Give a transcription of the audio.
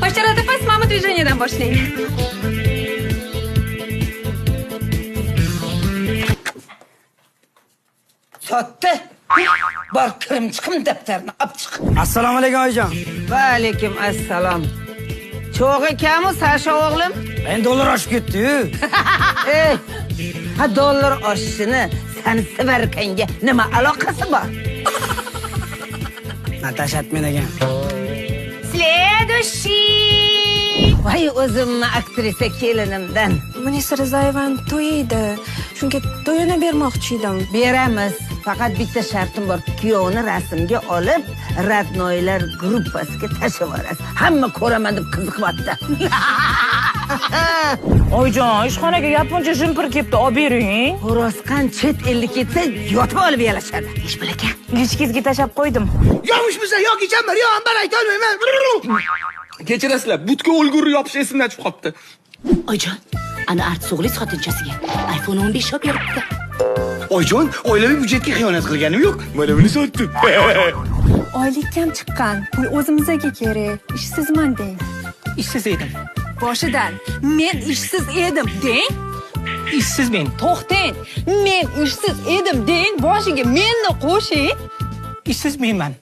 Bashorat opa, мама движение dan boshlang. Sotdi. Bor, kirim chiqim daftarini olib chiq. Assalomu alaykum, oyijon. Va alaykum assalom. Cho'g'i kamu, Sasha o'g'lim? Endi dollar oshib ketdi-yu. Ey, ha, dollar oshishini sani svarkangga nima aloqasi bor? Natasha atmen ekan. Следующий. Voy, o'zimni aktrisa kelinimdan. Munisa Rizayevani to'yi edi. Shunga to'yini bermoqchi edim. Beramiz. Faqat bitta shartim bor. Kuyovni rasmga olib, родной lar gruppasiga tashlab yuborasiz. Hamma ko'raman deb qiziqyapti. Oyijon, ishxonaga yaponcha jumper kelibdi, olib bering. Xo'rozqan chet elga ketsa, yotib olib yalashadi. Ish bilakan. Ichkizga tashlab qo'ydim. Yomushmisan yoki chambar, yo ambar aytolmayman. Kechirasizlar, budka o'lgur yopish esimdan chiqib qolibdi. Oyijon, ana artist o'g'lingiz xotinchasiga iPhone 15 olib beribdi. Oyijon, oilaviy byudjetga xiyonat qilganim yo'q. Mana buni sotdim. Oylik kam chiqqan. Pul o'zimizga kerak. Ishsizman deng. Ishsiz edim. Boshidan men ishsiz edim deng. Ishsiz men. To'xtang. Men ishsiz edim deng. Boshiga menni qo'shing. Ishsiz menman.